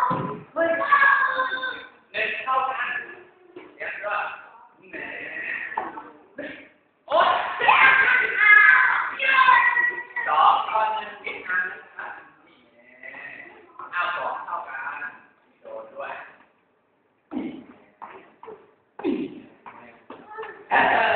ໜຶ່ງເທົ່າກັນ ຮຽນດ້ວຍ ແໝ ໂອດ ສອງຕໍ່ໜຶ່ງ ຜິດອັນ ເອົາ ສອງເທົ່າກັນ ໂດນດ້ວຍ ແອດເທີ